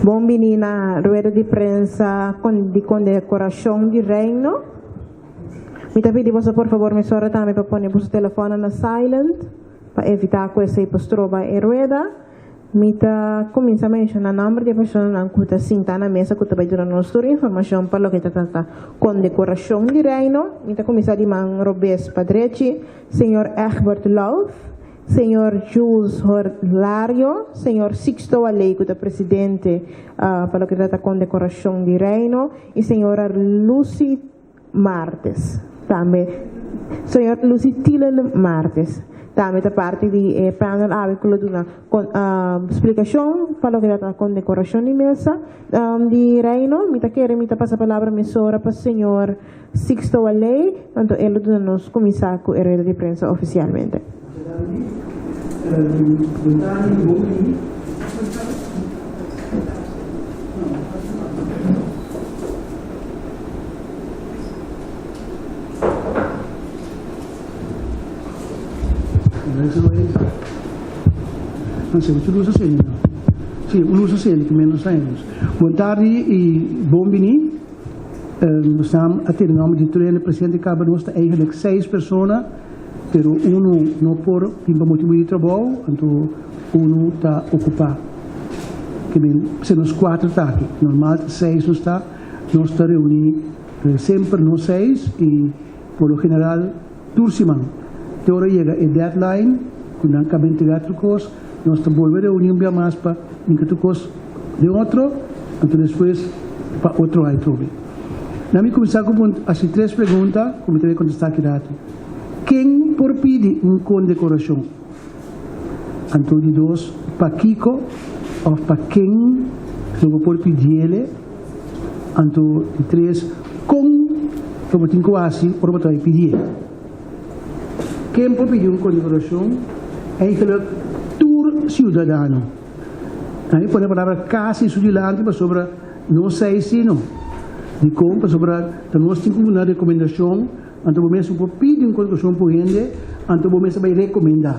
Bon bini na rueda di prensa di kondekorashon di Reino. Mi ta pidi boso por fabor mesora tambe pa pone boso telefonnan na silent pa evitá ku esei por stroba e rueda. Mi ta kuminsá menshoná nòmber di e personanan ku ta sintá na mesa ku ta bai duna nos tur informashon pa loke ta trata kondekorashon di Reino. Mi ta kuminsá di man robes pa drechi, señor Egbert Lauf, Señor Jules Horlario, Señor Sixto Waley cu ta presidente pa loke ta trata condecoracion di Reino y Señora Lucy Martes tambe Señor Lucy Thielen Martes tambe ta parti di e panel awe cu lo duna splicacion pa loke ta trata condecoracion di mesa di Reino. Mi ta kere mi ta pasa palabra mesora pa Señor Sixto Waley, anto e lo duna nos cuminsa cu e rueda di prensa oficialmente. Bon tardi y bon bini. Nos nan a tene nomber di tur hende presente caba nos ta eigenlijk seis persona pero uno no por bin pa motibu di trabou anto uno ta ocupa ke bin p'esei nos cuatro ta aki normal ta seis nos ta nos ta reuni semper nos seis y por lo general tur siman te ora yega e deadline cu nan caba entrega tur cos nos ta bolbe reuni un bia mas pa hinca tur cos den otro anto despues pa otro hay trobe. Na mi cuminsa cu haci tres pregunta cu mi ta bay contesta aki rato. Ken por pidi un condecoracion? Anto di dos, pakico of pa ken lo bo por pidiele? Anto di tres, con lo bo tin cu haci ora bo ta bay pidié? Ken por pidi un condecoracion? Eigenlijk tur ciudadano. Na mi pone e palabra casi su dilanti pasobra no sei sino. Dicon? Pasobra ta nos tin cu duna recomendacion, anto bo mes no por pidi un condecoracion pa un hende, anto bo mes ta bay recomenda.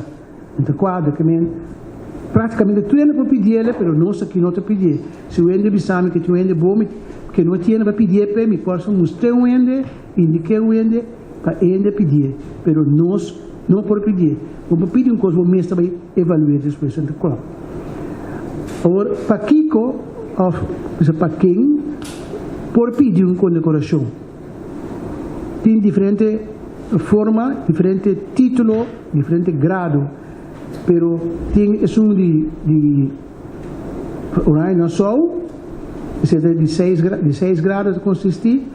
Nan ta cuadra ke men practicamente tur hende por pidiele pero nos aki no ta pidie. Si un hende bisa mi ke tin un hende bo mi ke no tiene pa pidie p'e mi por sa mustr'e un hende, indique un hende pa e hende pidie pero nos no por pidie. Bo por pidi un cos bo mes ta bay evalue despues nan ta cla. Awor pakico of bisa pa ken por pidi un condecoracion? Tin diferente forma, diferente título, diferente grado, pero tin esun di di Oranje Nassau, esei ta di seis di seis grado ta konsistí,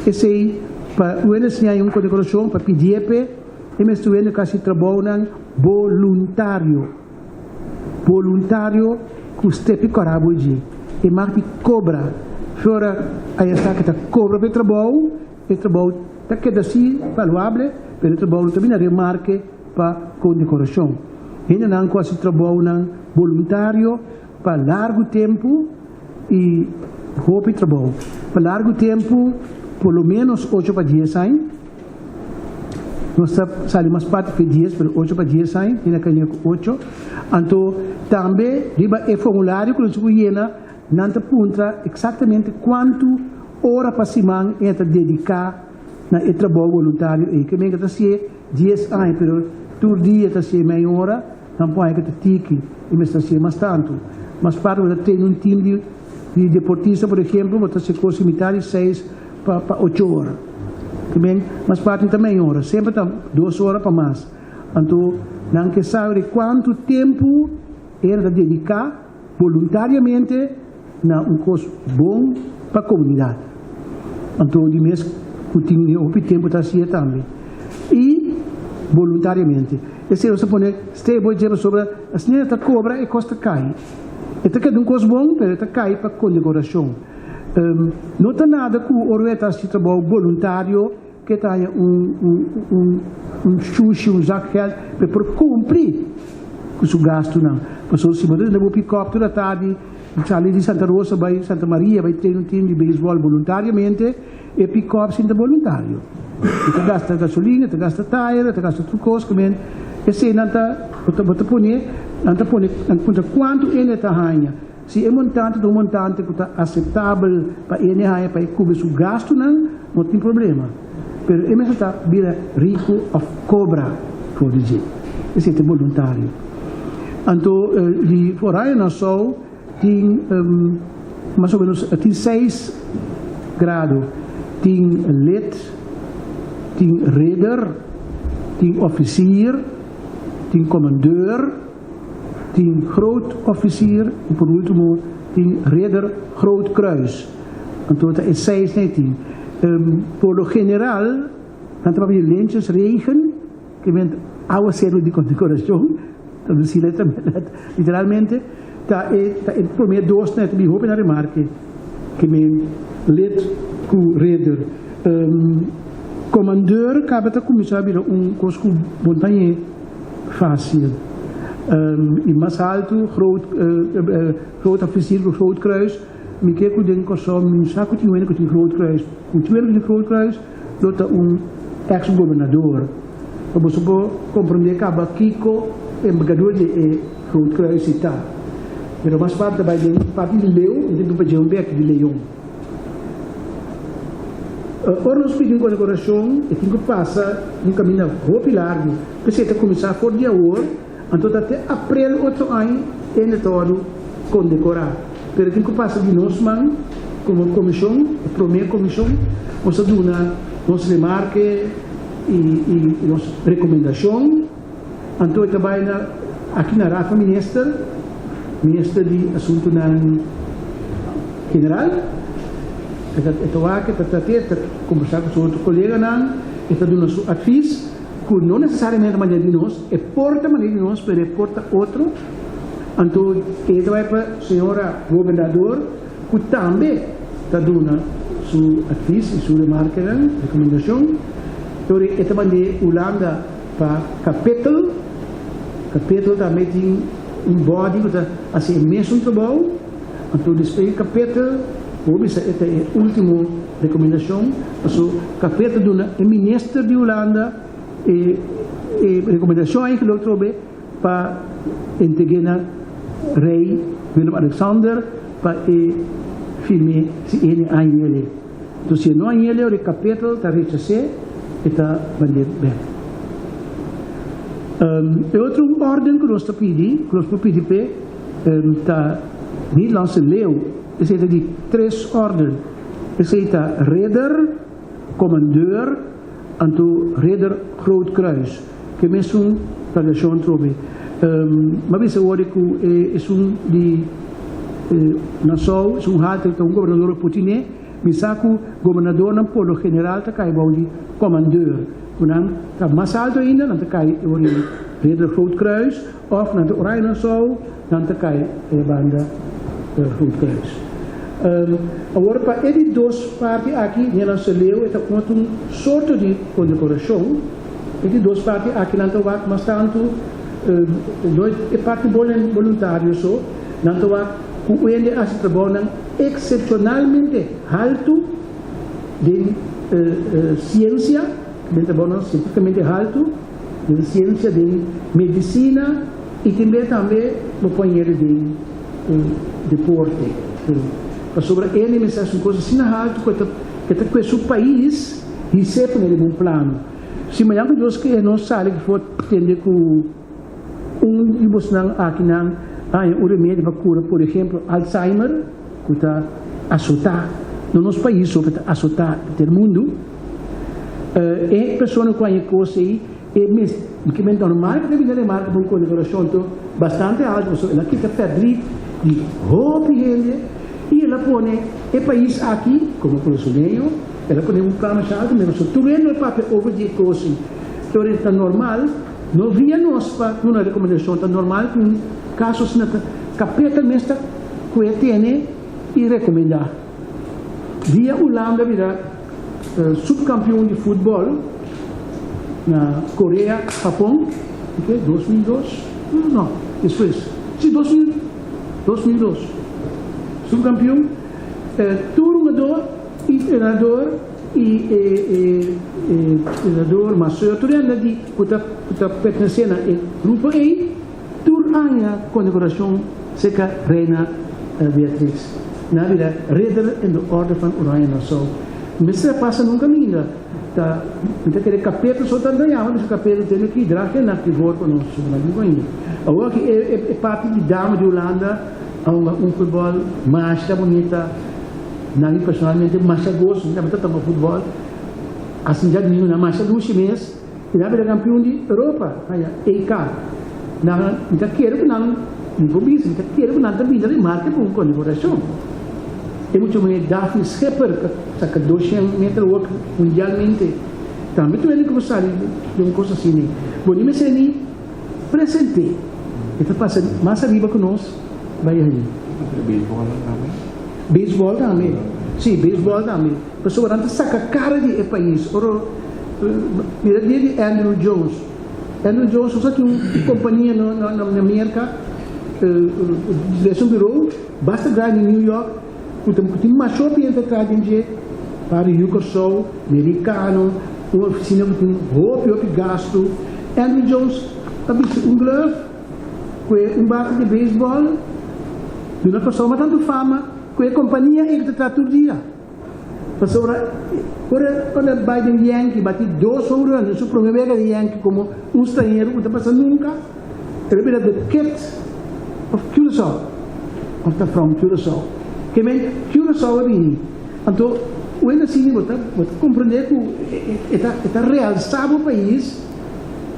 esei pa wende siña un kondekorashon pa pidié p'e, e mester wende ku hasi trabounan boluntario, boluntario ku stepi kòrá bo dje, e mag di kobra, flora a sa ku ta kobra pa e trabou, e trabou ta keda si valuable, pero e trabou no ta bini a remarke pa kondekorashon. Hendenan ku hasi trabounan boluntario pa largu tempu i hopi trabou pa largu tempu, por lo menos ocho pa dies aña, nos ta sali mas parti ku e dies, pero ocho pa dies aña, tin a kai ku ocho. Anto tambe riba e formulario ku nos ku yena, nan ta puntra eksaktamente kuantu ora pa siman e ta dediká na e trabou boluntario ei. Ke men ka ta hasié dies aña, pero tur dia ta hasié mei ora, nan por haña ku ta tiki i mester hasié mas tantu. Mas parti bo ta tene un tim di di deportista, por ehempel, bo ta hasi kos di mitar di seis pa pa ocho ora. Ke men mas parti ta mei ora, semper ta dos ora pa mas. Anto nan ke sabe di kuantu tempu e ta dediká boluntariamente na un kos bon pa komunidat. Anto di mes ku tin hopi tempu ta hasié tambe i boluntariamente. Esei nos ta pone stable dje pasobra asina e ta kobra e kos ta kai. E ta keda un kos bon pero e ta kai pa kondekorashon. No ta nada ku ora e ta hasi trabou boluntario ke ta haña un un un shushi, un zakgeld pa e por kumpli ku su gastunan. Pasobra si bo ta tene bo pikòp tur atardi sali di Santa Rosa bai Santa Maria bai train un tim di beisbòl boluntariamente, e pikòp sin ta boluntario. E ta gasta gasolina, e ta gasta tayer, e ta gasta tur kos ku men eseinan ta bo ta pone nan ta pone nan ta puntra kuantu hende ta haña. Si e montante ta un montante ku ta aseptabel pa e haña pa e kubri su gastunan, no tin problema. Pero e mester ta bira riku òf kobra for di dje. Esei ta boluntario. Anto di Oranje Nassau tin mas o menos tin seis grado. Tin lid, tin ridder, tin officier, tin commandeur, tin groot officier y por ultimo tin ridder groot kruis. Anto ta e seis nan e tin. Por lo general nan ta papia di lintjesregen, ke men awaseru di kondekorashon, tradusi literalmente, ta e ta e prome dos nan e ta bin hopi na remarke, ke men lid ku ridder. Komandeur kaba ta kuminsá bira un kos ku bo ta hañ'é fásil. I mas altu, groot groot officier ku groot kruis, mi ke ku den Kòrsou mi no sa ku tin wende ku tin groot kruis. Ku tin wende ku tin groot kruis lo ta un ex gobernador. Pa boso por komprondé kaba kiko embergadura di e groot kruis si ta. Pero mas parti ta bai den parti di leu, mi ta bin pa dje un bek di leon. Ora nos pidi un kondekorashon, e tin ku pasa un kaminda hopi largu. P'esei ta kuminsá for di awor, anto ta te aprel otro aña e ta wòrdu kondekorá. Pero e tin ku pasa di nos man komo komishon, e promé komishon, nos ta duna nos remarke i nos rekomendashon. Anto e ta bai na aki na Raad van Minister, Minister di Asuntunan General. E ta e ta wak, e ta trat'é, e ta kombersá ku su otro koleganan, e ta duna su advis, ku no nesesariamente ta manera di nos, e por ta manera di nos, pero e por ta otro. Anto e ta bai pa señora Gobernador, ku tambe ta duna su advis i su remarkenan, rekomendashon. Tori e ta mand'é Hulanda. Pa kapitel, kapitel tambe tin un body ku ta hasi e mesun trabou, anto despues di kapitel bo bisa e ta e ultimo rekomendashon, paso kapitel duna e minister di Hulanda e e rekomendashon ei lo trobe pa entreg'é na rei Willem Alexander pa e firm'é si e añele. Enton si e no añele ora e kapitel ta rechas'é, e ta band'é bèk. E otro órden ku nos ta pidi, ku nos por pidi p'e, ta Nederlandse Leeuw. Esei ta di tres órden. Esei ta Ridder, Commandeur, anto Ridder Groot Kruis. Ku e mesun variashon atrobe. M'a bisa awor ku e esun di Nassau, esun halter ta un gobernador por tine. Mi sa ku gobernadornan por lo general ta kai bou di commandeur, ku nan ta mas alto ainda, nan ta kai ora e Ridder Groot Kruis òf nan ta Oranje Nassau, nan ta kai e banda Groot Kruis. Awor pa e di dos parti aki, Nederlandse Leeuw, e ta otro un sorto di kondekorashon. E di dos parti aki nan ta wak mas tantu no e parti boluntario so, nan ta wak ku hende hasi trabounan eksepshonalmente haltu den siensia, den trabounan sientifikamente haltu den siensia, den medisina i tin bes tambe bo por hende den deporte. Pasobra hende mester hasi un kos asina haltu ku e ta kue su pais his'é pone riba un plano. Si mañan ku Dios ke nos sali for tende ku un di bosnan akinan haña un remedio pa kura por ehemplo Alzheimer ku ta asotá no nos pais so pero ta asotá henter mundu, e persona ku haña e kos ei e mes kimen normal ku ta bini remarka pa un kondekorashon to bastante alto pasobra el a kita fèrdrit di hopi hende i el a pone e pais aki komo kurasoneño el a pone un plano masha alto pero tur hende a papia over di e kos ei pero ta normal. No via nos pa duna rekomendashon, ta normal ku un kaso asina ta kapeta mes ta ku e tene i rekomendá. Dia Hulanda bira supkampion di futbòl na Korea, Hapon, oke, 2002? No, despues, si, 2000, 2002, supkampion, tur hungador i entrenador i e entrenador, maseur, tur hende di ku ta ku ta pertenesé na e grupo ei, tur aña kondekorashon serka Reina Beatrix. Nan a bira Ridder in de Orde van Oranje Nassau. Mester a pasa nunca minda. Ta, mi ta kere Capeto so ta yama bisa Capeto tene ki draag e nacht voor pa nos. So nan di ainda. Awor aki e, e, e parti di dame di Hulanda a hunga un futbol masha bunita. Nan personalmente masha goso, mi ta toma futbol. Asin djadumingu nan masha dushi mes i nan a bira kampion di Europa, haña EK. Nan, mi ta kere ku nan, mi por bisa, mi ta kere ku nan ta bini remarke pa un kondekorashon. E mucha muhé Daphne Schipper ku a saka 200 meter wòk mundialmente, tambe tur hende ku por sali di un kos asina. Bo ni mester ni present'é, e ta pasa mas ariba ku nos bai haña. Beisbòl tambe, si, beisbòl tambe. Pasobra nan ta saka kara di e pais. Ora mira dia di Andrew Jones. Andrew Jones nos a tin un kompania na Merka, des un biro basta grandi na New York ku ta tin masho hende ta traha den dje, par di yu Kòrsou, merikano, un ofisina ku tin hopi hopi gastu. Andrew Jones a bisti un glove ku e un bate di beisbòl duna Kòrsou mas tantu fama ku e kompania ei ku ta traha tur dia. Pasobra ora ora bai den Yankee bati dos home run den su prome wega di Yankee komo un stranhero ku ta pasa nunka, el a bira the kid of Curaçao of ta from Curaçao. Ke men Curaçao a bini. Anto wen asina bo ta bo ta komprende ku e ta e ta realsa bo pais.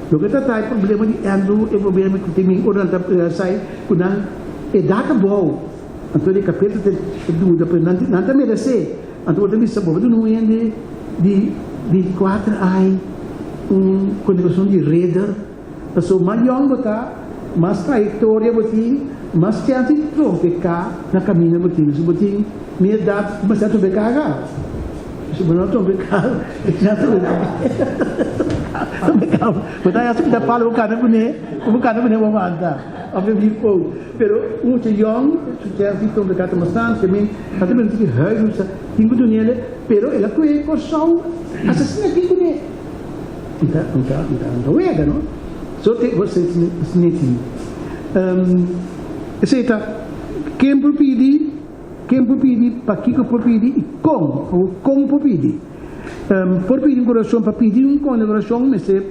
Loke ta ta e problema di Andrew e problema ku tin ora nan ta realsa ku nan edat ta bou. Anto di kapel ta duda, pero nan nan ta meresé. Anto bo ta bisa, bo duna un hende di di kuater ai un kondekorason di ridder, pasobra mas yòn bo ta, mas trayektoria bo tin, mas chèns di trompeká na kaminda bo tin. Si bo tin mi edat, bo mester a trompeká ka. Si bo no a trompeká, e chèns trompeká. Bo ta hasi ku ta palo bo kana kuné, bo kana kuné bo wanta òf e vlieg. Pero un mucha yòn su chèns di trompeká ta mas tantu, men ta ta bira huis un sa tin ku dun'el, pero el a kohe Kòrsou asesina tin kuné. Un ta un ta un ta un ta wega no. So te bo se sniti. Esei ta ken por pidi, ken por pidi, pakiko por pidi i kon o kon por pidi. Por pidi un kurason, pa pidi un kondekorashon mester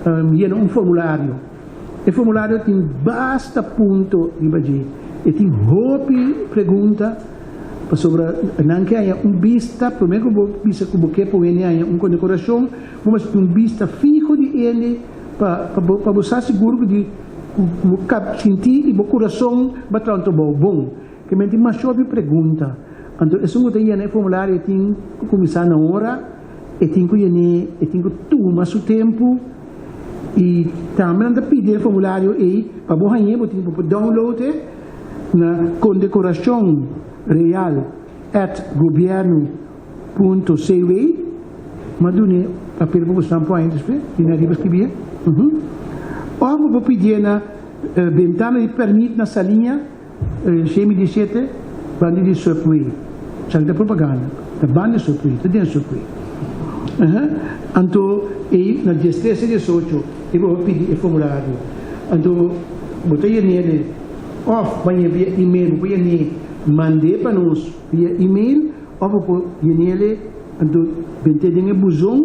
yena un formulario. E formulario tin basta punto riba dje. E tin hopi pregunta pasobra nan ke haña un bista, promé ku bo bisa ku bo ke pon hende haña un kondekorashon, bo mester tin un bista fiho di hende pa pa bo pa bo sa sigur ku di ku bo kap sinti i bo kurason ba traha un trabou bon. Ke men tin masha hopi pregunta. Anto esun ku ta yena e formulario e tin ku kuminsá na ora, e tin ku yen'é, e tin ku tuma su tempu. I tambe nan ta pidi e formulario ei pa bo hañ'é, bo tin ku por download e na condecoracion real at gobierno punto cw. M'a dun'é papel pa bo stampa por haña despues, di na riba skibié. Òf bo por pidié na bentana di pèrmit na Saliña Shemi di shete, banda di Subway. Esaki ta propaganda. Ta banda di Subway, ta den Subway. Aha. Anto ei na diestres i diesocho ei bo a pidi e formulario. Anto bo ta yen'é òf bañ'é via email, bo por yen'é mand'é pa nos via email òf bo por yen'é anto bent'é den e buzon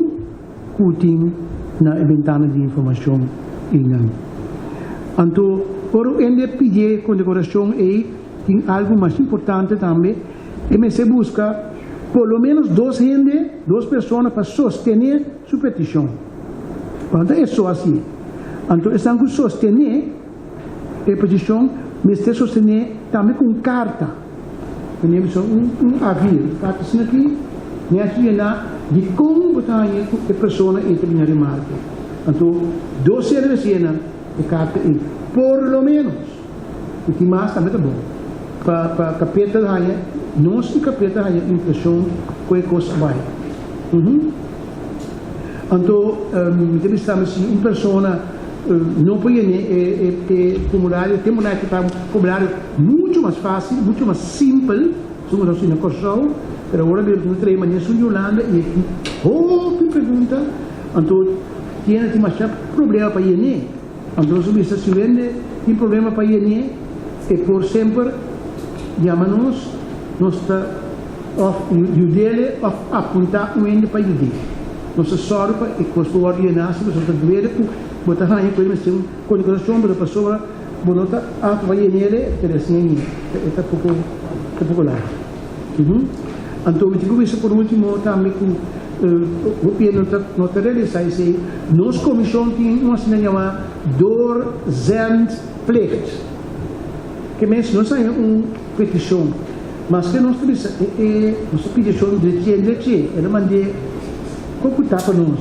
ku tin na e bentana di informashon einan. Anto, ora un hende pidié kondekorashon ei, tin algu mas importante tambe, e mester buska por lo ménos dos hende, dos persona pa sostené su petishon. Cuanto e so hasié? Anto esnan ku sostené e petishon mester sostené tambe ku un karta. Mane bisa un un avi, un karta asina aki, nèchi yená dikon bo ta haña ku e persona ei ta bini a remarke. Anto dos sera mester yena e karta ei, por lo ménos. I tin mas tambe ta bon. Pa pa Kapeta haña, nos di Kapeta haña impreshon ku e kos a bai. Uhum. Anto mi ta bisa tambe si un persona no por yene e e formulario, tempu nan a kita un formulario mucho mas fácil, mucho mas simpel, segun nos na Kòrsou, pero awor a bira ku trae manera su Yolanda i e tin hopi pregunta, anto tiene tin masha problema pa yene. Anto nos a bisa si wende tin problema pa yen'é, e por semper. yama nos, nos ta òf yud'é òf apuntá un hende pa yud'é. Nos ta sòru pa e kos por wòrdu yená si pasobra ta duele ku bo ta haña ku e mester un kondekorashon pero pasobra bo no ta apto pa yen'é pero asina ei e ta poko ta poko largu. Anto mi tin ku bisa por último tambe ku hopi hende no ta no ta realisá esei, nos komishon tin un asina yamá doorzendplicht. Ke mes nos haña un petishon, maske nos ta bisa e e nos ta pidi shon drechié drechié, el a mand'é kon ku ta pa nos,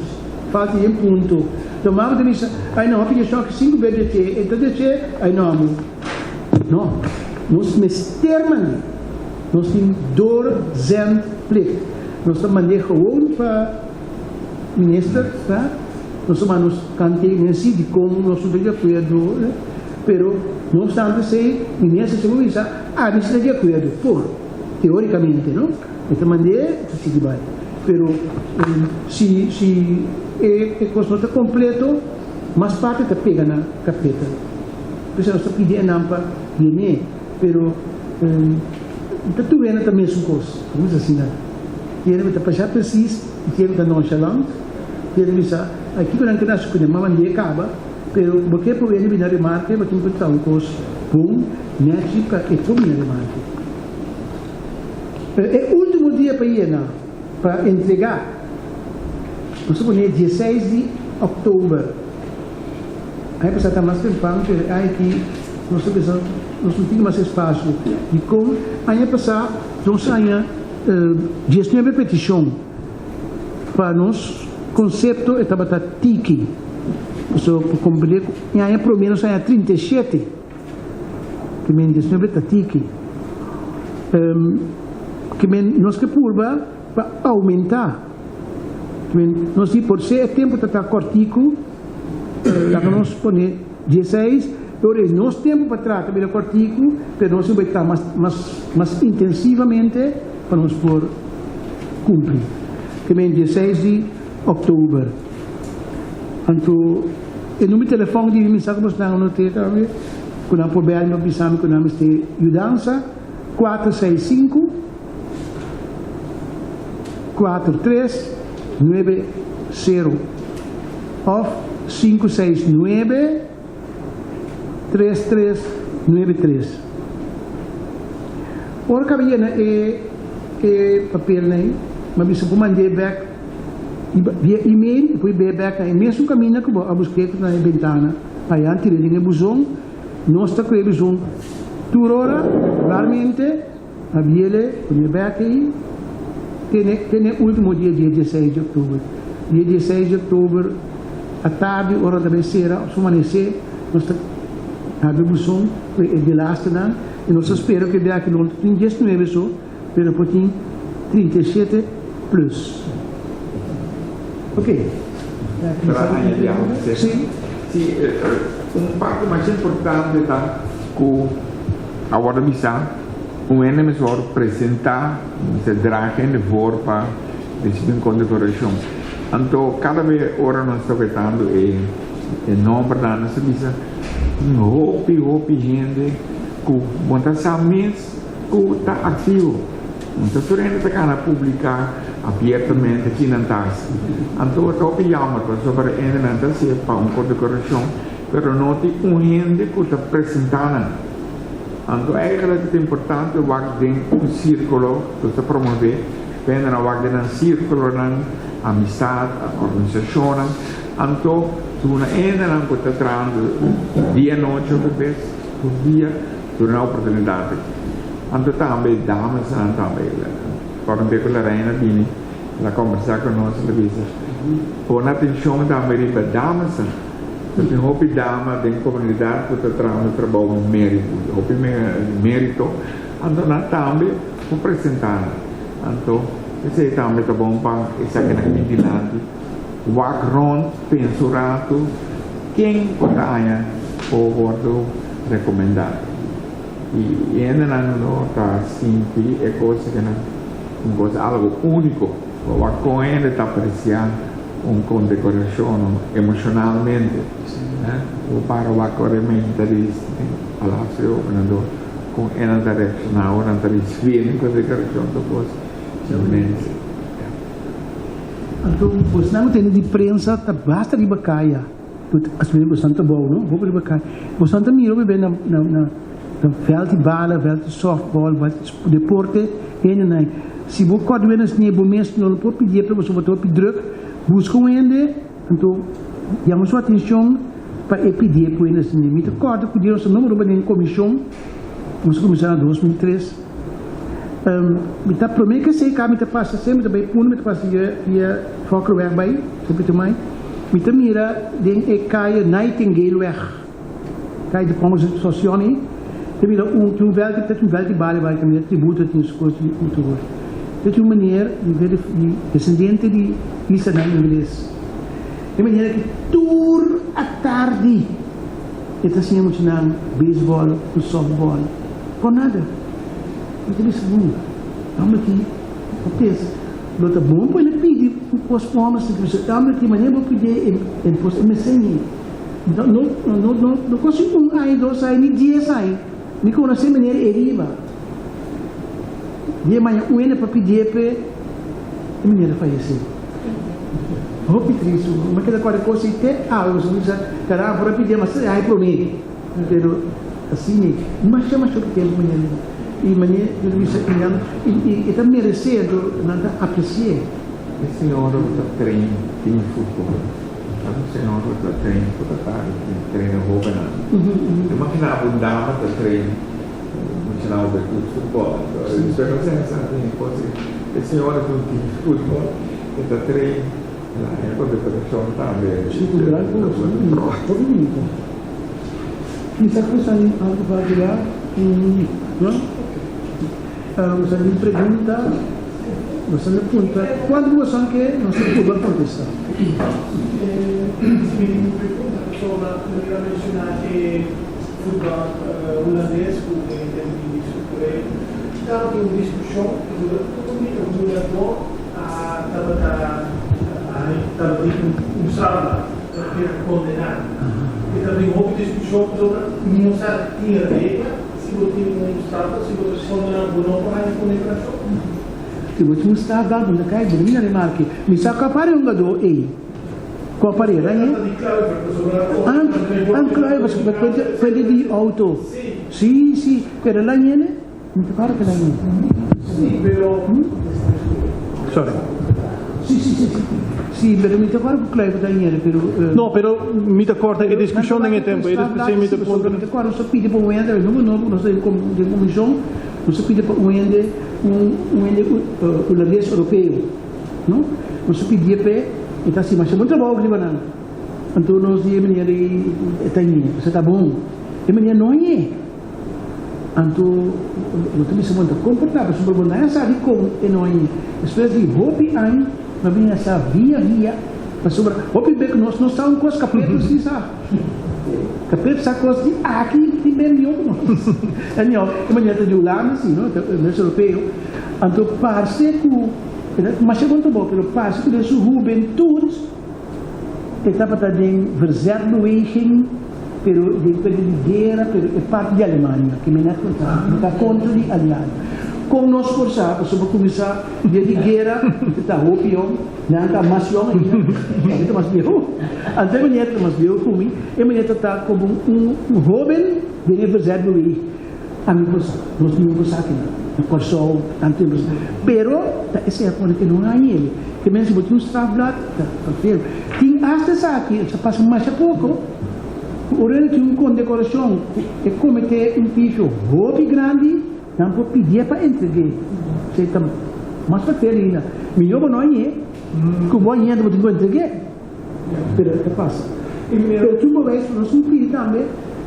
falta yen punto. Lo mama ta bisa, ai no, a pidi shon aki sinku be drechié, e ta drechié, ai no amo. No, nos mester mand'é. Nos tin doorzendplicht. Nos ta mand'é gewoon pa minister, ta? Nos ta manda nos kanttekening dikon nos no ta di akuerdo. Pero, no obstante esei, minister si por bisa, Ami si ta di akuerdo, por, teoricamente, no? E ta mand'é, e ta sigui bai. Pero, si, si e, e kos no ta kompleto, mas parti ta pega na karpeta. P'esei nos ta pidi enan pa yen'é. Pero, ta tur hende ta mesun kos, bo bisa asina. Tin hende ku ta pasha presis i tin hende ku ta nonchalant. Tin hende bisa, Ai, kiko nan keda hasi kuné? M'a mand'é kaba. Pero bo ke por wende bina remarke, bo tin ku traha un kos bon, nèchi pa e por bina remarke. Pero e último dia pa yena, pa entregá, nos ta pone dieseis di òktober. Aña pasá ta mas tempran, pero e aña aki nos ta pensa nos no tin mas espasio. Dikon? Aña pasá nos haña diesnuebe petishon. Pa nos konsepto e tabata tiki. Pasobra pa komprendé ku e aña promé nos haña 37, ke men 19 ta tiki. Ke men nos ke purba pa oumentá. Ke men nos di por se e tempu ta ta kòrtiku, laga nos pone 16, ora e nos tempu pa traha ta bira kòrtiku, pero nos tin bai traha mas mas mas intensivamente pa nos por kumpli. Ke men 16 di òktober. Anto e number di telefòn di mi sa ku bosnan a not'é tambe, ku nan por bèl mi pa bisa mi ku nan mester yudansa, 465 4390 òf 569 3393. Ora kaba yena e e papelnan ei, mi a bisa por mand'é bèk via email i por b'é bèk na e mesun kaminda ku bo a busk'é ku ta na e bentana. Aya tir'é den e buzon. Nos ta ku e buzon tur ora, regularmente, a biel'é, pon'é bèk ei te te n'e último dia, dia dieseis di òktober. Dia dieseis di òktober atardi ora ta bai sera òf su manesé, nos ta habri buzon ku e delastenan i nos ta spera ku e biaha no tin 19 so, pero por tin 37 plus. Ok. Tra añadi algo, Sí. Sí, un parte mas importante ta ku a wòrdu bisá un hende mester wòrdu presentá, mester draha hende voor pa risibí un kondekorashon. Anto kada be ora nos ta wetando e e nòmbernan nos ta bisa tin hopi hopi hende ku bo ta sa mes ku ta aktivo. No ta tur hende ta kana publiká abiertamente ki nan ta hasi. Anto ta hopi yammer pasobra hendenan ta hasié pa un kondekorashon pero no tin un hende ku ta presentá nan. Anto eigenlijk ta importante wak den un sírkulo ku ta promové pa hendenan wak den nan sírkulonan, amistat, organisashonnan. Anto duna hendenan ku ta trahando dia nochi hopi bes, tur dia, duna nan oportunidat aki. Anto tambe damesnan tambe, ora un bes ku Lorena bini el a kombersá ku nos el a bisa pone atenshon tambe riba damesnan. Ta tin hopi dama den komunidat ku ta traha un trabou mérito, hopi mérito, anto nan tambe por presentá nan. Anto esei tambe ta bon pa esakinan bin dilanti, wak rònt, pensa un ratu ken ku ta haña por wòrdu rekomendá. I hendenan no ta sinti e kos akinan un kos algu úniko. Wak kon hende ta apresiá un kondekorashon emoshonalmente. Bo para wak ora e menta di Palacio di Gobernador. Kon e nan ta reakshoná ora nan ta risibí e kondekorashon ta kos inmenso. Anto bosnan ku tene di prensa ta basta riba kaya, asina bosnan ta bou no, hopi riba kaya. Bosnan ta mira hopi be na na na vèlt di bala, vèlt di sòftbòl, vèlt di deporte, hende nan. Si bo kòrda wende asina bo mes no lo por pidié pero boso bo ta hopi drùk, buska un hende anto yama su atenshon pa e pidié ku hende asina. Mi ta kòrda ku dia nos ta nombra den komishon, nos a kuminsá na 2003. Mi ta promé ke esei ka mi ta pasa semper ta bai Punda, mi ta pasa via via Fokkerweg bai, San Pietermaai. Mi ta mira den e kaya Nightingaleweg, kaya di Pongo Sossion ei, ta mira un tin un vèlt ta tin un vèlt di bale bai kaminda tributo tin su kos di otro kos. Ta tin un meneer di di desendente di islanan ingles. E meneer aki tur atardi e ta siña muchanan beisbòl ku sòftbòl. Por nada. Mi ta bisa bon, homber ki ta pensa lo ta bon pa el a pidi un kos pa homber si bisa homber ki manera bo pidi e e kos e mester ni no no no no no kosi un aña dos aña ni dies aña mi konosé manera e riba di e maña un hende pa pidié p'e e manera fayesé hopi tristu mi a keda kòrda e kos ei te awe pasobra mi bisa caramba por a pidié mas tres aña promé. Pero asina masha masha hopi tempu mañana y mañana yo ta bisa y nan y e ta merece anto nan ta apreci'e. E señor lo ta train team futbol. Tanto señor lo ta train ku ta tardi tin train e hobennan. Yo imagina bo un dama ta train muchanan hopi ku futbol. Pero no sa tin e kos e señor tin un team futbol e ta train la e kondekorashon tambe. Si ku gran kos hopi bunita. Kisa ku sa tin algu pa agregá? No? Nos a tin pregunta, nos a puntra kuantu boso ke nos a purba kontestá. Si mi tin un pregunta pasobra mi a menshoná e futbal hulandes ku e hende di Sur Korea. Tabatin un diskushon riba un di e hugadó a tabata tabatin un strafblad. Ta keda kondená. E ta bin hopi diskushon pasobra mi no sa tin regla si bo tin un strafblad, si bo ta kondená bo no por haña kondekorashon. Si bo tin un strafblad bo ta kai, bo ta bini na remarke. Mi sa ku a pare un gadó ei. Ku a pare era ei? An, an Kluivert, frente di outo. Si, si, pero la yene? Mi ta kòrda ku la yene. Sorry. Si, si, si, si. Si, pero mi ta kòrda ku Kluivert a yene, pero. No, pero mi ta kòrda e diskushon den e tempu. E diskushon mi ta puntra. Mi ta kòrda nos a pidi pa un hende, no no nos ta den komishon, nos a pidi pa un hende, un un hende hulandes europeo, no? Nos a pidié p'e, e ta hasi masha bon trabou riba nan. Anto nos di e meneer ei e ta yene, pasobra ta bon. E meneer no a yene. Anto bo ta bisa bo ta komportá pasobra bo no a sa dikon e no a yega. Despues di hopi aña bo a bin a sa via via pasobra hopi bek nos no sa un kos Kapet si sa. Kapet sa kos di aki tin ben mihó ku nos. Anyhow, e manera ta di Hulanda si no, ta mes europeo. Anto parse ku e ta masha bon trabou pero parse ku den su hubentut E tabata den verzetbeweging, pero den periodo di guera, pero e parti di Alemania, ke mi net konta, no ta kontra di aliado. Kon nos por sa? Pasobra kuminsá dia di guera, mi ta hopi yong, nan ta mas yong ainda, mi ta mas bieu. Anto e meneer ta mas bieu ku mi, e meneer ta ta komo un hoben den e verzetbeweging. Ami por sa, nos niun por sa kina na Kòrsou tantu tempu asina. Pero ta esei a pone ke no haña el. Ke men si bo tin un strafblad ta papel. Tin asta esaki, ta pasa masha poko, ku ora el tin un kondekorashon ku e kometé un pifio hopi grandi, nan por pidié pa entreg'é. Esei ta mas papel ainda. Mihó bo no hañ'é ku bo hañ'é anto bo tin ku entreg'é. Pero e ta pasa. Pero tin bewijs, nos tin pidi tambe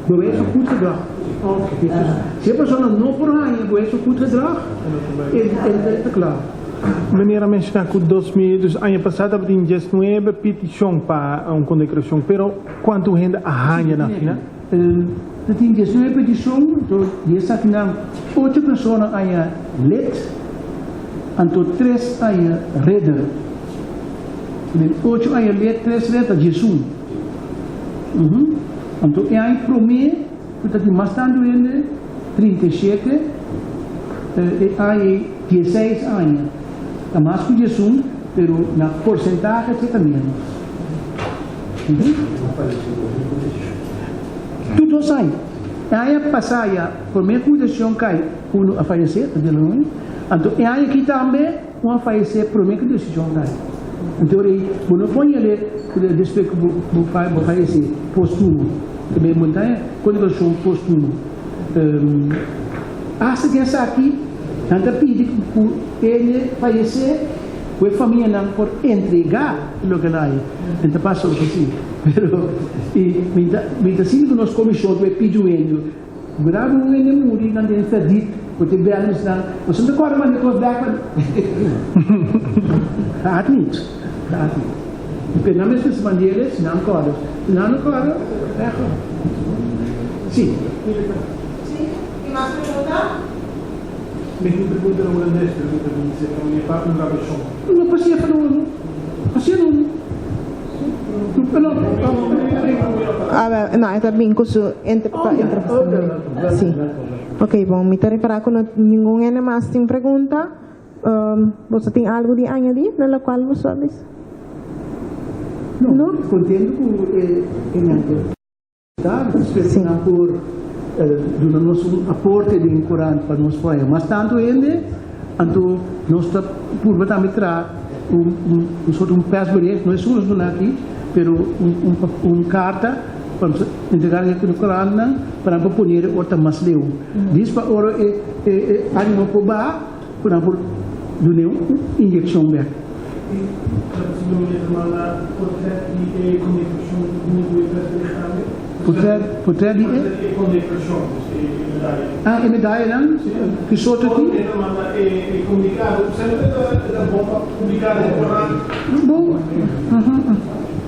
bewijs van goed gedrag. Si e persona no por haña bewijs van goed gedrag, e ta kla. Meneer a menshoná ku 2000, dus aña pasá tabatin 19 petishon pa un kondekorashon, pero kuantu hende a haña na final? Ta tin 19 petishon, anto di esakinan ocho persona haña lid, anto tres haña ridder. Den ocho aña led tres red ta 11. Anto e aña prome ku ta tin mas tantu hende, 37, e aña ei dieseis aña. Ta mas ku 11, pero na porsentahe ta ménos. Tur dos aña. E aña pasá ya promé ku desishon kai unu a fayesé, ta di Loni. Anto e aña aki tambe un a fayesé promé ku desishon kai. Anto ora ei bo no por yele despues ku bo fayesé postumo. Tambe bo ta kondekorashon postumo. Asta ku esaki nan ta pidi ku hende fayesé ku e famianan por entregá loke nan haya. Mi ta pasa otro si. Pero i mi ta mi ta sinti ku nos komishon ku e pidi un hende. Graba un hende muri nan den ferdit ku te bèl nos nan nos no ta kòrda manda kos bèk pa Gaat niet. Gaat niet. Pero nan mester mand'e si nan kòrda. Si nan no kòrda, èg. Si. Si. Tin mas pregunta? Mi tin pregunta na hulandes, pero mi ta bisa ku mi e papia un rabeshon. No pasia pa no pasia no no. A no, e ta bin ku su inter pa interpretacion. Si. Ok, bon, mi ta repará ku no ningun hende mas tin pregunta. Boso tin algu di añadí na lokual boso a bisa? No, kontentu ku e Ta spera nan por duna nos un aporte den korant pa nos por haña mas tantu hende, anto nos ta purba tambe traha un un sort un persbericht, no esun nos duna aki, pero un un karta pa nos entrega na korantnan pa nan por pone ora ta mas leu. Dis pa ora e e animo por baha ku nan por dun'é un inyekshon bèk. I ta posibel mi ta manda portret di e kondekorashon huntu ku e persbericht tambe? Portret, portret di e? Portret di e kondekorashon, dus e medaya. Ah, e medayanan? Ki sorto ki? Ora mi ta manda e komunikado, semper e ta bon pa publiká den korant. Bon.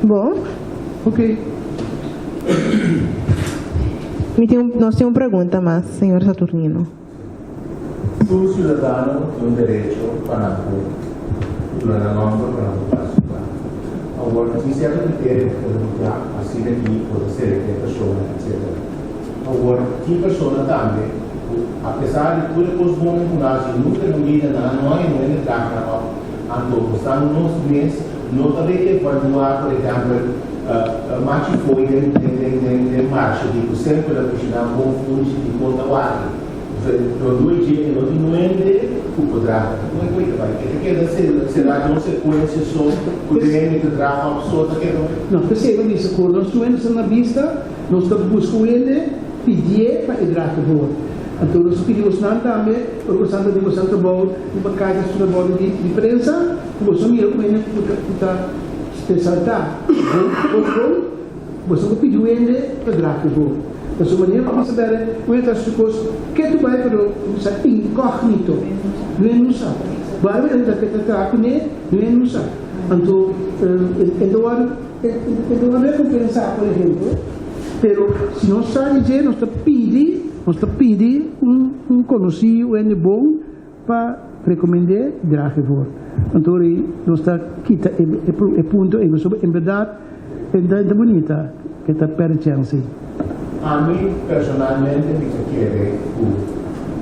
Bon. Ok. Mi tin un, nos tin un pregunta mas, señor Saturnino. Tur ciudadano tin un derecho pa nan por duna nan nomber pa nan por participa. Awor, tin cierto criterio cu ta duna asina ki bo ta selecta e persona, etc. Awor, tin persona tambe cu apesar di tur e cos bon cu nan haci nunca nan bida nan no hay no hende traha nan op. Anto, nos nos mes no ta bay evalua, por ehempel, Machi fo'i den den den marshe di ku semper a kushiná bon funchi di kon ta wak. Lo due dje e no tin nuende ku por draga. Kon e koe ta bai? E ta keda será den un sekuensia so ku den hende ta draga òf so ta keda bai? No, p'esei bo bisa ku nos nuende sta na bista, nos ta buska un hende pidié pa e draga for. Anto nos ta pidi bosnan tambe, ora bosan ta di bosan trabou riba kaya su trabou di prensa, ku boso mira un hende ku ta Resaltá, Bon of bon, boso por pidi un hende pa draha ku bo. Pasobra manera ku bisa bèrdè, un hende ta hasi su kos ketu bai pero sa inkògnito, no hende no sa. Barbara hende ta ta traha kuné, no hende no sa. Anto e ta wòrdu e ta wòrdu rekompensá por ehempel, pero si nos sa di dje nos ta pidi nos ta pidi un un konosí, un hende bon Pa recomend'é draag ervoor. Anto ora nos ta kita e punto ei pasobra en berdad e ta bunita e ta perde chèns ei. Ami personalmente mi ta kere ku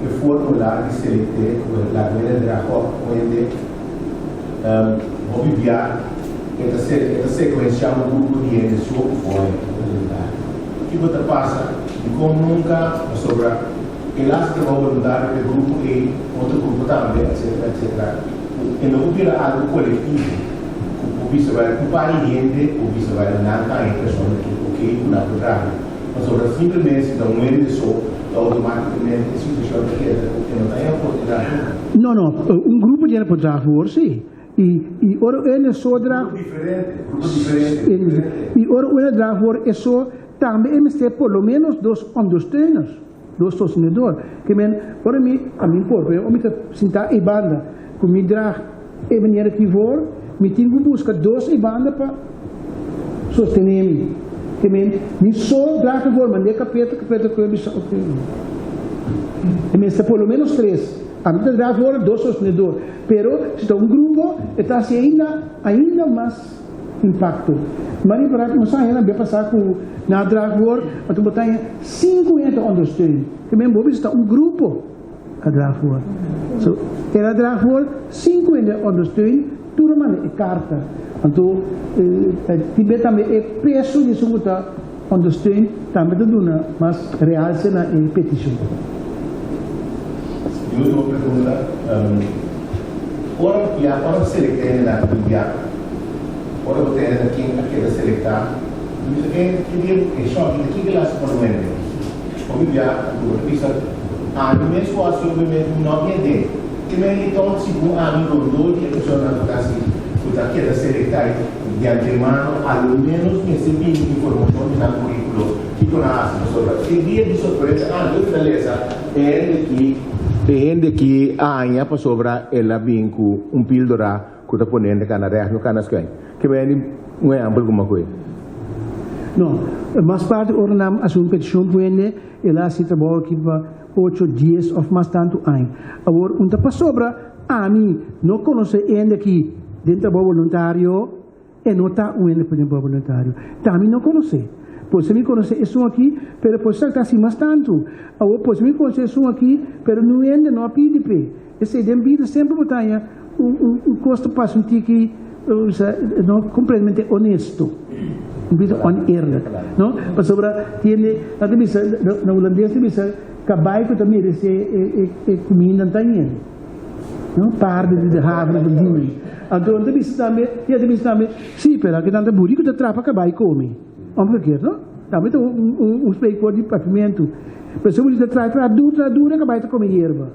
e formula di selekt'é ku e laga hende draag òf hende hopi bia e ta e ta sekuensiá un grupo di hende so ku por hende. Kiko ta pasa? Dikon nunka pasobra E las trabou boluntario pa e grupo ei, otro grupo tambe, etcetera, etcetera. Ku e no por bira algu kolektivo ku por bisa bai un par di hende por bisa bai nan ta e persona ki oke ku nan por traha. Pasobra simplemente si ta un hende so ta outomátikamente e situashon ta keda ku e no ta e oportunidat nunka. No, no, un grupo di hende por traha for, si. I i ora un hende so draha. Grupo diferente, grupo diferente, diferente. I ora un hende draha for e so, tambe e mester por lo menos dos ondersteuners. Dos sostenedor. Ke men, ora mi, a mi por, pero ora mi ta sintá ei banda ku mi draag e manera aki voor, mi tin ku buska dos ei banda pa sostené mi. Ke men, mi so draag e voor, mand'é kapeta, kapeta ku e bisa oke. E mester por lo menos tres. A mi ta draag voor dos sostenedor. Pero si ta un grupo, e ta hasi ainda, ainda mas. impakto. Mari por aki nos añanan bia pasá ku na draagwoord, anto bo ta haña sinku hende ta ondersteun. Ke men bo bisa ta un grupo a draagwoord. So, el a draagwoord, sinku hende a ondersteun, tur a manda e karta. Anto tin be tambe e peso di esun ku ta ondersteun tambe ta duna mas realse na e petishon. Mi ultimo pregunta, ora ya ora selecta hendenan di bia, ora bo ta hende na ken a keda selecta, mi bisa ken ki dia bo e shon ki ta kiko las pa no hende? Hopi bia anto bo ta bisa ami mes ku a hasi hopi mes mi no a hende. Ke men di tòg segun ami rondó di e personanan ku ta hasi ku ta keda selecta di antemano a lo menos mester bini informashon di nan curriculo kiko nan a hasi pasobra e dia di sorpresa ami lo ta lesa E hende ki E hende ki a haña pasobra el a bin ku un píldora ku ta pone hende kana règt no kana skèn. Ke bo hende un ehèmpel kuma ku e? No, mas parti ora nan hasi un petishon ku hende, el a hasi trabou aki pa ocho, dies òf mas tantu aña. Awor, un ta pasobra ami no konosé hende aki den trabou boluntario, E no ta un hende pone bo boluntario. Ta mi no konosé. Por si mi konosé esun aki, pero por sa ta hasi mas tantu. Awor por si mi konosé esun aki, pero niun hende no a pidi p'e. Esei den bida semper bo ta haña un un un kos ta pasa un tiki sa no kompletamente onesto. Un bida oneerlijk, no? Pasobra tiene nan ta bisa na hulandes ta bisa kabai ku ta meresé e e kuminda nan ta hañ'el. No paarden di de haven van diemen. Anto nan ta bisa tambe, ya ta bisa tambe, sí, pero aki nan ta buriku ta trapa kabai komi. Omgekeerd, no? Tambe ta un, un, un spreekwoord di papiamentu. Pero si buriku ta traha, traha duru, traha duru, e kabai ta kome yerba.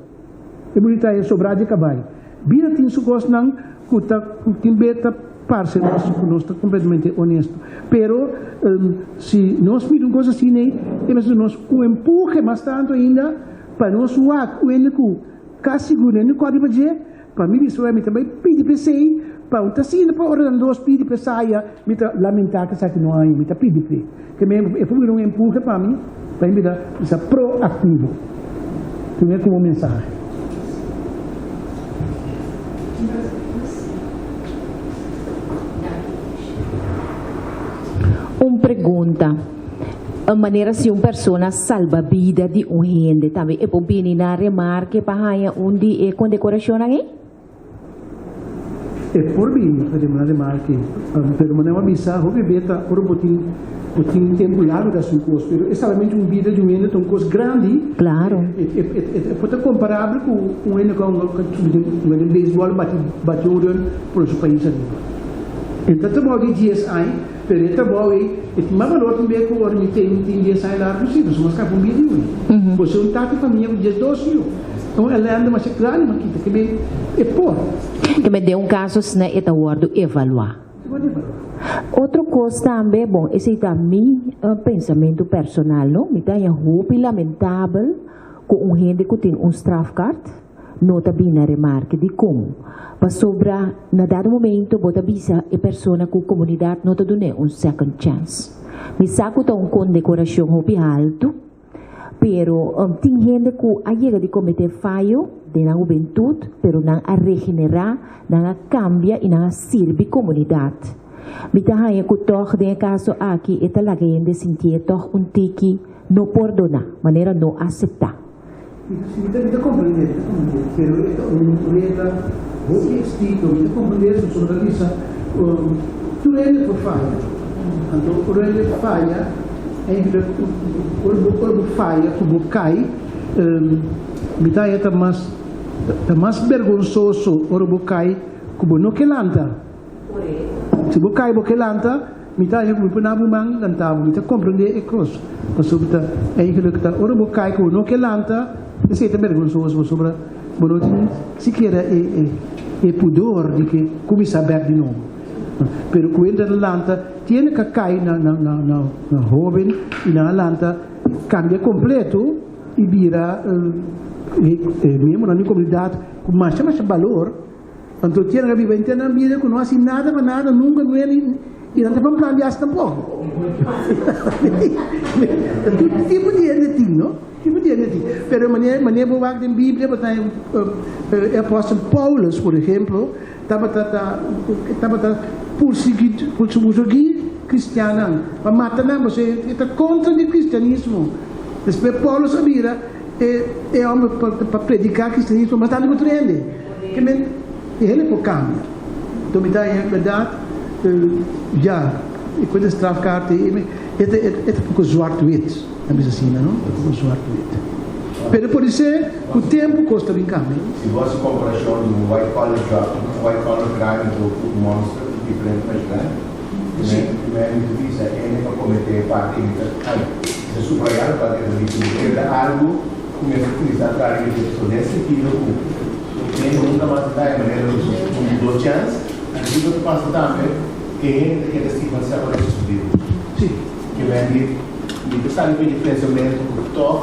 E buriku ta haña sobrá di e kabai. Bida tin su kosnan ku ta, ku tin be ta parse nos ku nos ta kompletamente onesto. Pero, si nos mira un kos asina ei, e mester nos un empuhe mas tantu ainda pa nos wak un hende ku Ka sigur nen kò riba dje, pa mi bisa wè mi ta bai pidi p'esei, pa un ta sinti pa ora nan dos pidi p'esaya, mi ta lamentá ku esaki no haña, mi ta pidi p'e. Ke mi e por bira un empuhe pa mi, pa mi bira bisa proaktivo. Tene komo mensahe. Un pregunta. Un manera si un persona salba bida di un hende tambe e por bini na remarke pa haña un di e kondekorashonnan ei? E por bini pa na remarke, pero manera bo a bisa hopi beta ora bo tin bo tin tempu largu ta hasi un kos, pero e salbamentu un bida di un hende ta un kos grandi. Klaro. E por ta komparabel ku un hende ku a hunga den beisbòl bati bati un run por su pais ariba. E ta trabou di dies aña. Pero e trabou ei, e tin mas balor tambe ku ora mi ten tin dies aña largu si, pasobra mas kaba un bida yu. Bo ser un tata di famia ku 12 yu. Ta un elende masha grandi mas kita ke ben e por. Ke men den un kaso asina e ta wòrdu evaluá. E wòrdu evaluá. Otro kos tambe, bon esei ta mi pensamentu personal no, mi ta haña hopi lamentabel ku un hende ku tin un strafkaart, no ta bini na remarke. Dikon? Pasobra na dado momento bo ta bisa e persona ku komunidat no ta dun'é un second chance. Mi sa ku ta un kondekorashon hopi haltu, pero tin hende ku a yega di kometé fayo den nan hubentut, pero nan a regenerá, nan a kambia i nan a sirbi komunidat. Mi ta haña ku tòg den e kaso aki e ta laga hende sintié tòg un tiki no pordoná, manera no aseptá. Mi ta mi ta comprende, mi ta comprende, pero e ta un regla hopi estricto, mi ta comprende eso, pasobra ta bisa tur hende por faya, anto ora hende faya, eigenlijk ora bo ora bo faya ku bo kai, mi ta haya ta mas ta mas bergonsoso ora bo kai ku bo no ke lanta. Si bo kai bo ke lanta, mi ta haña ku mi por na bo man lanta bo. Mi ta komprendé e kos. Pasobra ta eigenlijk ta ora bo kai ku bo no ke lanta, esei ta bergonsoso pasobra bo no tin sikiera e e pudor di ke kuminsá bèk di nobo. Pero ku hende ta lanta, tiene ka kai na na na na hóben i nan a lanta kambia kompleto i bira e miembronan di komunidat ku masha masha balor. Anto tiene ka biba henter nan bida ku no hasi nada pa nada nunka no e i nan ta pan plan di hasi tampoko. Tur tipo di hende tin no, tipo di hende tin. Pero manera manera bo wak den Biblia bo ta haña e apostel Paulus por ehemplo tabata ta tabata. Pursigui kristiannan, pa mata nan, pasobra e ta kontra di kristianismo. Despues Paulus a bira e e hòmber pa pa prediká kristianismo mas tantu ku otro hende. Ke men e hende por kambia. Anto mi ta haña bèrdat ya e kuenta strafkaart ei e ta e ta poko zwart-wit, nan bisa asina no, e ta poko zwart-wit. Pero por ser ku tempu kos ta bin kambia. Si bo hasi komparashon di un white collar job, un white collar crime ku un monster diferente mas grandi, primer mi ta bisa hende pa kometé e parti mi ta ai ta subrayá lo kual e ta bisa mi keda algu ku mi a utilisa traha riba dje pasobra den sentido ku hende nunka mas ta daña manera lo un di dos chèns anto kiko ta pasa tambe e hende ta keda stigmatisá pa resto su bida. Ke men di mi ta sali for di pensamentu ku tòg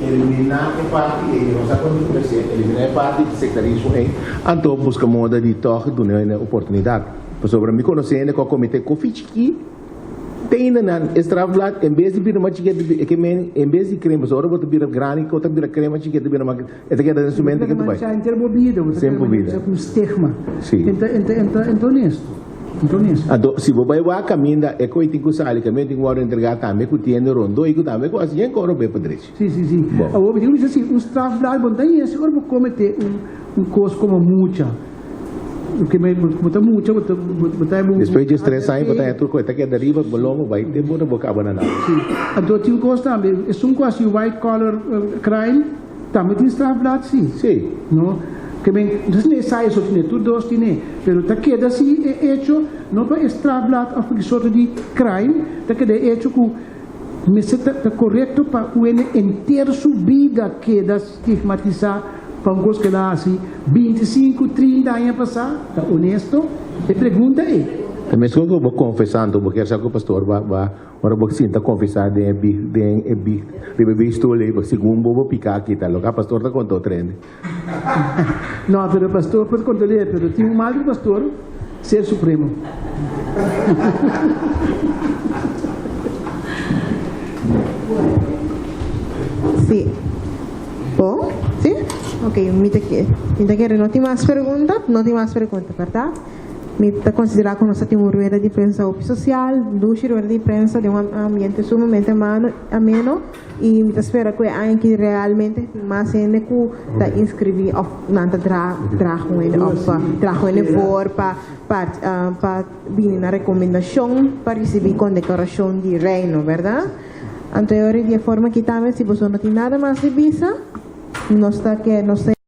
eliminá e parti ei, no sa kon di kumins'é, eliminá e parti di sektarismo ei, anto buska moda di tòg duna hende oportunidat. Pasobra mi konosé hende ku a kometé kofi chikí, te ainda nan e strafblad en bes di bira mas chikí e ke men en bes di krema, pasobra ora bo ta bira grandi ku ta bira krema chikí e ta bira mas e ta keda den su mente ke ta bai. Semper bida. Sí. Anto si bo bai wak kaminda e koe tin ku sali, kaminda tin ku wòrdu entregá tambe ku tiende rondó i ku tambe ku hasi yen koro bai pa drechi. Sí, sí, sí. Bon. Awor mi tin ku bisa si un strafblad bo no ta yesi ora bo kometé un un kos komo mucha. Ke me bo ta mucha bo ta bo ta bo. Despues djes tres aña bo ta haña tur koe ta keda riba bo lomo bai te bo bo kaba na nada. Sí. Anto tin un kos tambe, esun ku hasi white collar crime Tambe tin strafblad si. Sí. No? Ke men, entonces ne esai eso tine, tur dos tine. Pero ta keda si e hecho, no pa e strafblad of pa ki sorto di crime, ta keda e hecho ku mester ta ta korekto pa ku hende enter su bida keda stigmatisa pa un kos ku el a hasi 25, 30 aña pasá. Ta honesto e pregunta ei. Ta meskos ku bo konfesá anto bo kier sa ku pastor ba ba Ora bo sinta confesa den e big den e big riba e big stoel ei segun bo bo pica a kita loke a pastor ta conta otro hende. No, pero pastor por conta de pero tin un mal di pastor ser supremo. Sí. Bo? Sí? Ok, mi ta ke mi ta kere no tin mas pregunta, no tin mas pregunta, berdad? Mi ta konsiderá ku nos ta tin un rueda di prensa hopi sosial, dushi rueda di prensa den un ambiente sumamente ameno i mi ta spera ku e aña aki realmente tin mas hende ku ta inskribí òf nan ta draag un hende òf traha un hende voor pa pa bini na rekomendashon pa risibí kondekorashon di Reino, bèrdat? Anto e ora di e forma aki tambe si boso no tin nada mas di bisa nos ta ke nos ta.